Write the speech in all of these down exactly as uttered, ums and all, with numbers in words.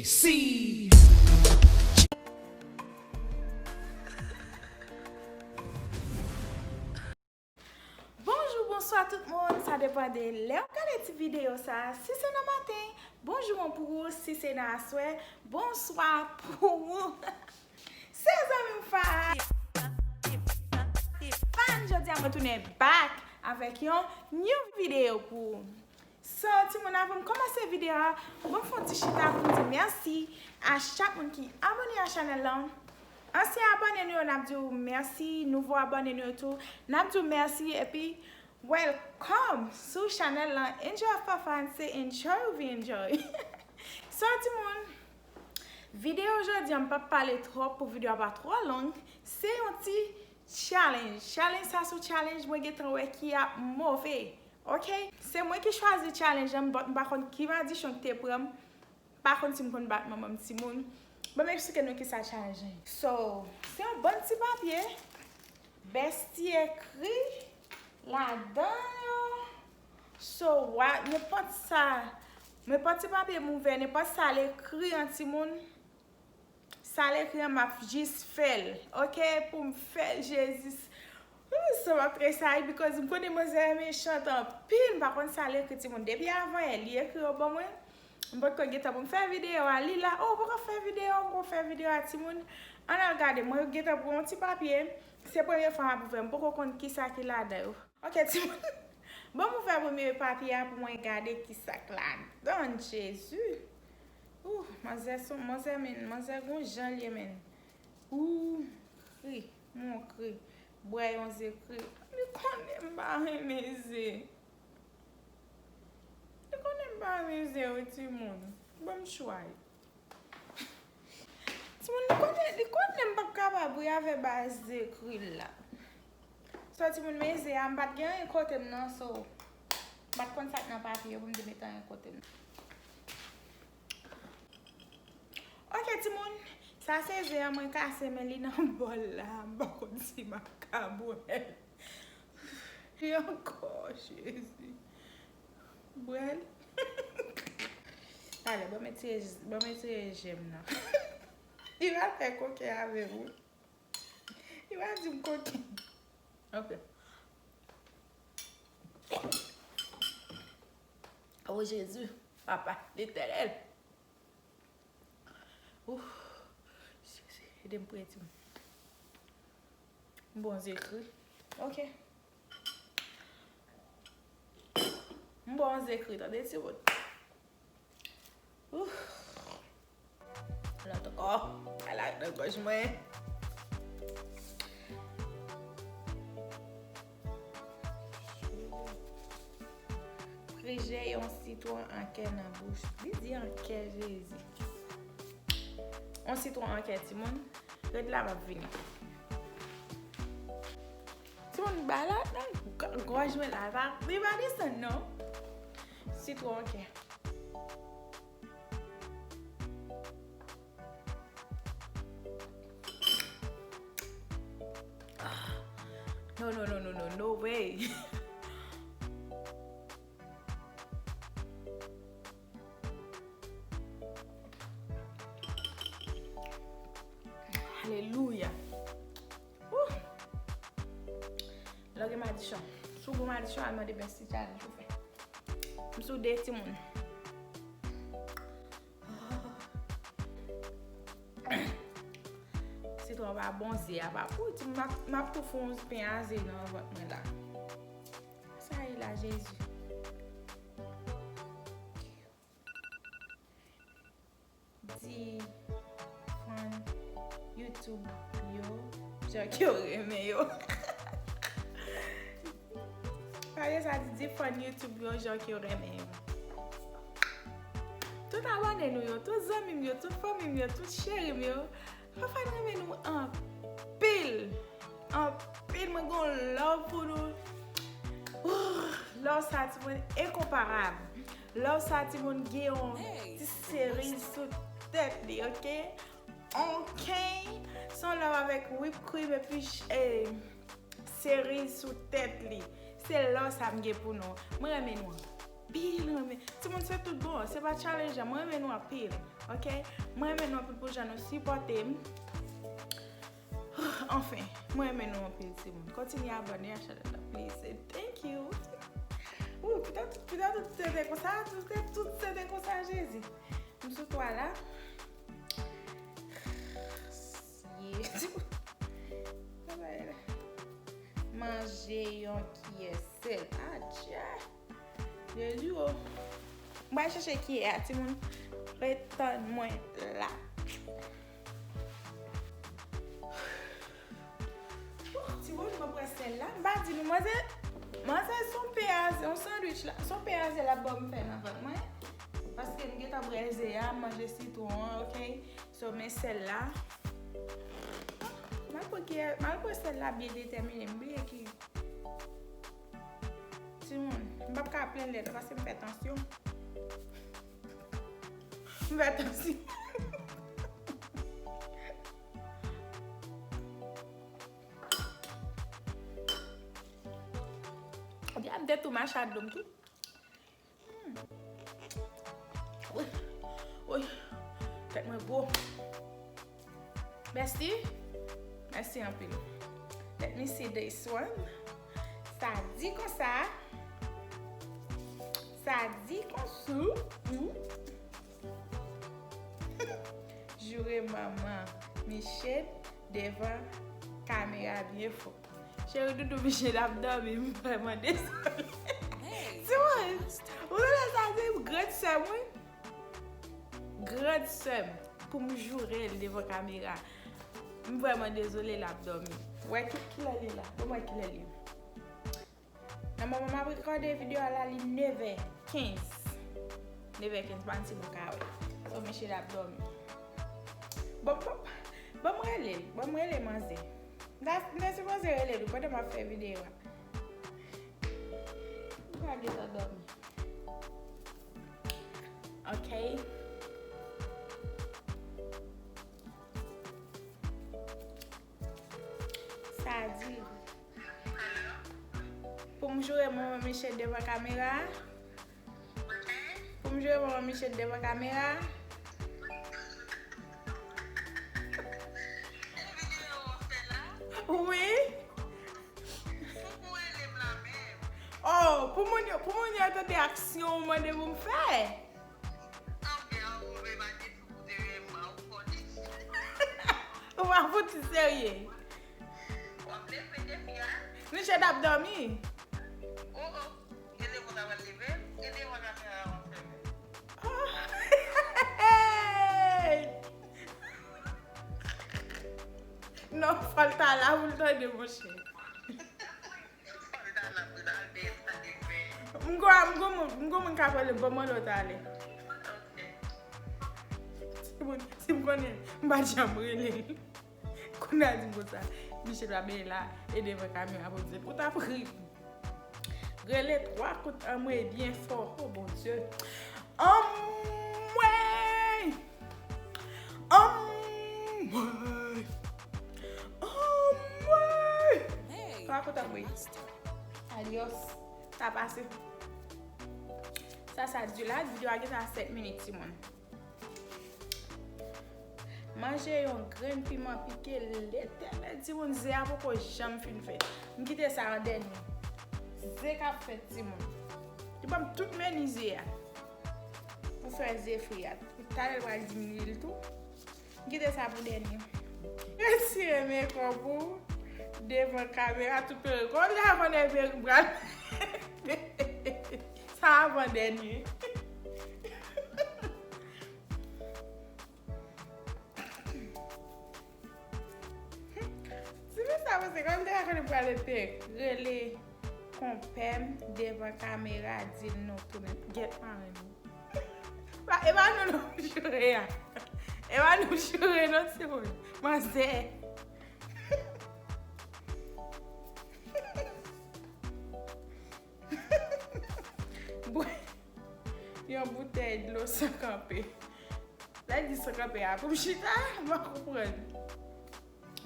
See. Bonjou, bonswa tout moun, sa depann de lè w gade ti videyo sa. Si se nan maten, bonjou an pou ou, si se nan aswè, bonswa pou ou. Se zanmi w Fa. Fan, jodi a mwen tounen back avèk yon new video pou ou. So, timoun, avan m kòmanse videyo a, ban m fè yon ti chita pou m di mèsi a chak moun ki abòne a chanèl lan. Ansyen abòne nou yo, n ap di w mèsi. Nouvo abòne nou yo tou, n ap di w mèsi. Epi, welcome sou chanèl lan. Enjoy Fafan, se enjoy ou vin enjoy. So, timoun, videyo jodi a, m p ap pale twòp pou videyo a pa twò long. Se yon ti challenge. Challenge sa se yon challenge mwen gentan wè ki ap move. Ok? Se mwen ki chwazi challenge lan, but m pa konn ki madichon ki te pran m. Pa konn si m konn bat manman m timoun. Ban m eksplike nou kisa challenge lan ye. So, se yon bann ti papye. Bèsti ekri ladan yo. So, wa, nenpòt sa, nenpòt ti papye m ouvè, nenpòt sa l ekri an timoun. Sa l ekri an, m ap jis fè l, ok, pou m fè l, Jezi. Ooh, so m ap tresayi, because m konnen manzè mechant anpil, m pa konn sa l ekri, timoun. Depi avan yè, li ekri yo ban mwen. M potko gentan pou m fè videyo a, li la, oh, ou poko fè videyo, m poko fè videyo a, timoun. Ann al gade, mwen gentan pran yon ti papye. Se premye fwa m ap ouvè, m poko konn kisa ki ladan yo. Ok, timoun. Bon, m ouvè premye papye a pou mwen gade kisa k ladan, Jezi. Ooh, manzè son, manzè, men, manzè gon jan l ye, men. Ooh, wi, mon kri. Bwè yon ze kri. Li konnen m pa renmen ze. Li konnen m pa renmen ze, wi, timoun. Ban m chway. Timoun, li konnen, li konnen m p ap kapab ri avè baz ze kri l la. So, timoun, men ze a, m pa t gen anyen kote m nan, so, m pa t konn sa k nan papye yo pou m te mete anyen kote m nan. Ok, timoun, sa se ze a mwen kase, men li nan bòl la, m pa konn si m ap ka bwè l. Li ankò, Jezi. Bwè l. Talè, ban m etire, ban m etire je m nan. Li va fè koken avè m, wi. Li va di m koken. Ok. Oh, Jezi, Papa, Letènèl. Ooh, Jezi, ede m priye, timoun. M bon ze kri. Ok. M bon ze kri, tande, timoun. Ooh. Lòt ankò. Ala nan gòj mwen. Prije yon sitwon an kè nan bouch. Li di an kè, Jezi. Yon sitwon an kè, timoun. Ret la, m ap vini. Timoun, ba la nan gòj mwen la. Li pa, li pa desann, non. Sitwon an kè. Ah. No, no, no, no, no, no way. Alelouya. Woo. Lè w gen madichon. Si w gen madichon, al mande bèsti challenge ou fè. M sou de timoun. Sitwon pa bon, ze a pa pou. Ti m ap, m ap tou fè yon pen a ze nan vant mwen la. Sa ye la, Jezi? Di fan YouTube yo jan ke w renmen yo. Pale sa, di, di fan YouTube yo jan ke w renmen yo. Tout abòne nou yo, tout zanmi m yo, tout fanmi m yo, tout cheri m yo, Fafan renmen nou anpil. Anpil, mwen gon love pou nou. Ooh, love sa timoun enkonparab. Love sa timoun gen yon ti seriz sou tèt li, ok? Ok. Se yon love avèk whip cream epi ch-, eh, seriz sou tèt li. Se love sa m gen pou nou. Mwen renmen nou anpil, renmen. Timoun, se tout bon, se pa challenge, mwen renmen nou anpil. Ok? Mwen renmen nou anpil pou jan nou sipòte m. Anfen, mwen renmen nou anpil, timoun. Kontinye abòne a chanèl la, please. And thank you. Ou, pita tout, pita tout se te konsa, tout se, tout se te konsa, Jezi. M sou twa la. Yeah. Manje yon kiyè sèl. Adje. Jezi o. M pral chèche kiyè a, timoun. Ret tann mwen la. Timoun, mwen pran sèl la. M pa di nou, manzè, manzè se yon pe a ze, yon sandwich la. Se yon pe a ze l ap ban m fè nan vant mwen. Paske m gentan bwè ze a, m manje sitwon an, ok? So, men sèl la. M al pran kiyè, m al pran sèl la byen detèmine. M bliye ki Timoun, m p ap ka plen lèt la paske m fè tansyon. M fè tansyon. Ebyen, m te tou mache ak do m tou. Hmm. Woy, woy, tèt mwen gwo. Bestie, mèsi anpil. Let me see this one. Sa di konsa. Sa di konsa. Hmm. Joure manman Michel devan kamera byen fò. Cheri doudou, Michel ap dòmi, m vrèman dezole. Hey, Timoun, ou tande sa, se gran sè m, wi. Gran sè m, pou m joure l devan kamera. M vrèman dezole, l ap dòmi. Wè ki, kilè li la? Bon, mwen kilè li. Nan moman m ap rekòde videyo a la, li nevè kenz. Nevè kenz, pa anti mwen ka wè. So, Michel ap dòmi. Bon, bon, bon, m rele l. Bon, m rele manzè. M ta, m te sipoze rele l wi pandan m ap fè videyo a. M pa gentan dòmi. Ok. Sa di. Pou m joure manman Michel devan kamera. Pou m joure manman Michel devan kamera. Wi. Oh, pou moun yo, pou moun yo tande aksyon ou mande pou m fè. Ou pa fouti serye. Michel ap dòmi. Non, fò l ta la pou l tande, monchè. M gwa, m gwa moun, m gwa moun ka pale, bon, mwen lòt ale. Si moun, si m konnen, m pa janm rele l. Kounye a di m konsa, Michel pa benyen la, e devan kamera pou di, ou t ap ri. Rele twa kout anmwey byen fò, oh Bondye. Anmwey! Anmwey! Anmwey! Twa kout anmwey. Adios. Sa pase. Sa, sa di la, videyo a gentan a sèt minit, timoun. Manje yon grenn piman pike, Letènèl, timoun, ze a poko janm fin fèt. M kite sa an dènye. Ze k ap fèt, timoun. Li ban m tout meni ze a. Pou fè ze fri a. Talè l pral diminye l tou. M kite sa pou dènye. Retire mekòp ou devan kamera, tout perik. Konn lè konn e perik pral. Sa avan dènye. Ti fi sa, paske kòm te ka konnen pral ete, rele konpè m devan kamera, di l nou tounen. Gèt marenn ou. Ba, e pa nou non, m joure a. E pa nou m joure non, timoun. Manzè. Bwè yon boutèy dlo san kanpe. Lè l di san kanpe a, pou m chita, m pa konprann.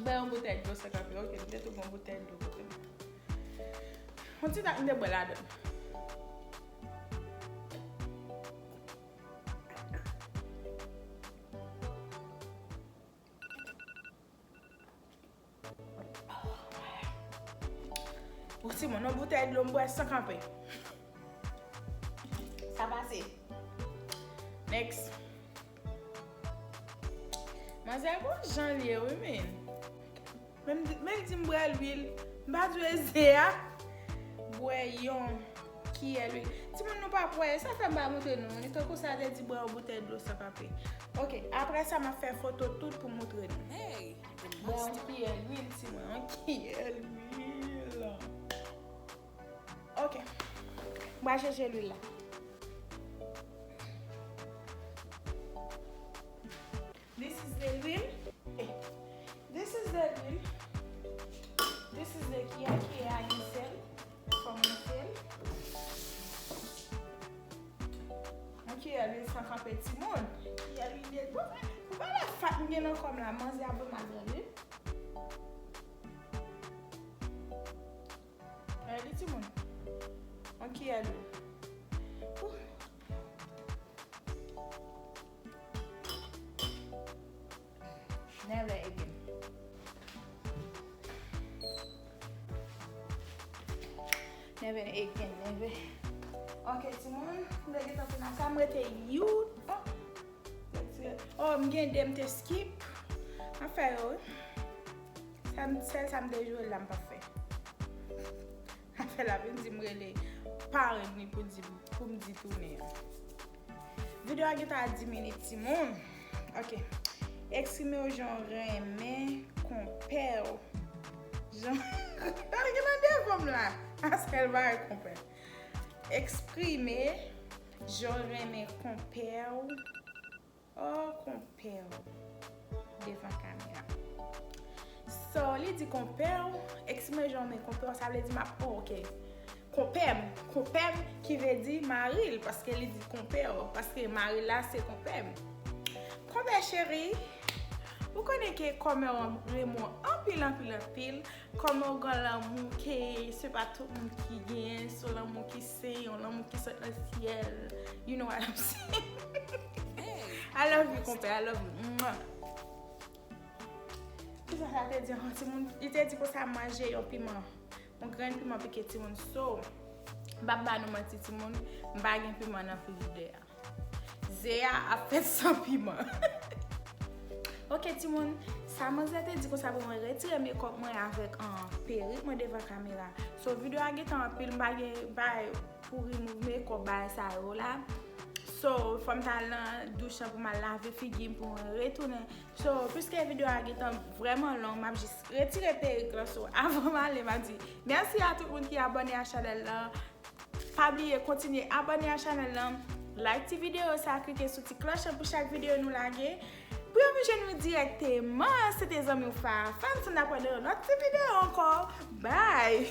Bwè yon boutèy dlo san kanpe. Ok, m te tou gon boutèy dlo kote m. Yon ti tak m te bwè ladan l. Bon, timoun, yon boutèy dlo m bwè san kanpe. Sa pase. Next. Manzè gon jan l ye wi, men. Men, men l di m bwè lwil. M pa dwe ze a. Bwè yon kiyè lwil. Timoun, nou pa wè, sa fè m pa montre nou. Li tankou sa te di bwè yon boutèy dlo san kanpe. Ok, apre sa, m ap fè foto tout pou montre nou. Bwè yon kiyè lwil, timoun, yon kiyè lwil. Ok. M pral chèche lwil la. This is the lwil. This is the lwil. This is the kiyè, kiyè a gen sèl. Fò mwen fè l. Yon kiyè lwil san kanpe timoun. Kiyè lwil de. Bon, bon, pa la fat m gen nan kò m la. Manzè ap ban m al nan lwil. Gade li timoun. Yon kiyè lwil. Ouh. Never again. Never again, never. Ok, timoun, m te gentan fin ak sa, m rete you. Oh, oh, m gen de m te skip. M ap fè yo, wi. Sa m, sèl sa m te jwe la, m p ap fè. Afè la vin di m rele parenn li pou di, pou m di tounen an. Videyo a gentan a dis minit, timoun. Ok. Eksprime w jan w renmen konpè w. Jan, gade ki nan devan m la. Asèl bagay konpè. Eksprime jan w renmen konpè w. Oh, konpè w devan kamera. So, li di konpè w, eksprime jan w renmen konpè w, sa vle di m ap, oh, ok. Konpè m, konpè m ki vle di mari l, paske li di konpè w, paske mari l la se konpè m. Konpè cheri, ou konnen ke kòmè w renmen w anpil, anpil, anpil, kòmè w gen lanmou ke se pa tout moun ki genyen, se yon lanmou ki se yon lanmou ki sot nan syèl. You know what I'm saying? I love you, konpè. I love you. Mwah. Kisa sa te di ankò, timoun? Li te di konsa manje yon piman. Yon grenn piman pike timoun. So, m p ap ba nou manti, timoun. M pa gen piman nan frijidè a. Ze a ap fèt san piman. Ok, timoun, sa manzè te di konsa pou mwen retire mekòp mwen avèk, an, perik mwen devan kamera. So, videyo a gentan anpil, m pa gen bay pou remove mekòp bay sa yo la. So, fò m t al nan douch lan pou m al lave figi m pou mwen retounen. So, piske videyo a gentan vrèman long, m ap jis retire perik lan. So, avan m ale, m ap di mèsi a tout moun ki abòne a chanèl lan. Pa bliye kontinye abòne a chanèl lan, like ti videyo sa, klike sou ti klòch lan pou chak videyo nou lage. Pou yo vin jwenn nou dirèkteman, se te zanmi w Fafa, m tann ap wè nan yon lòt ti videyo ankò. Bye!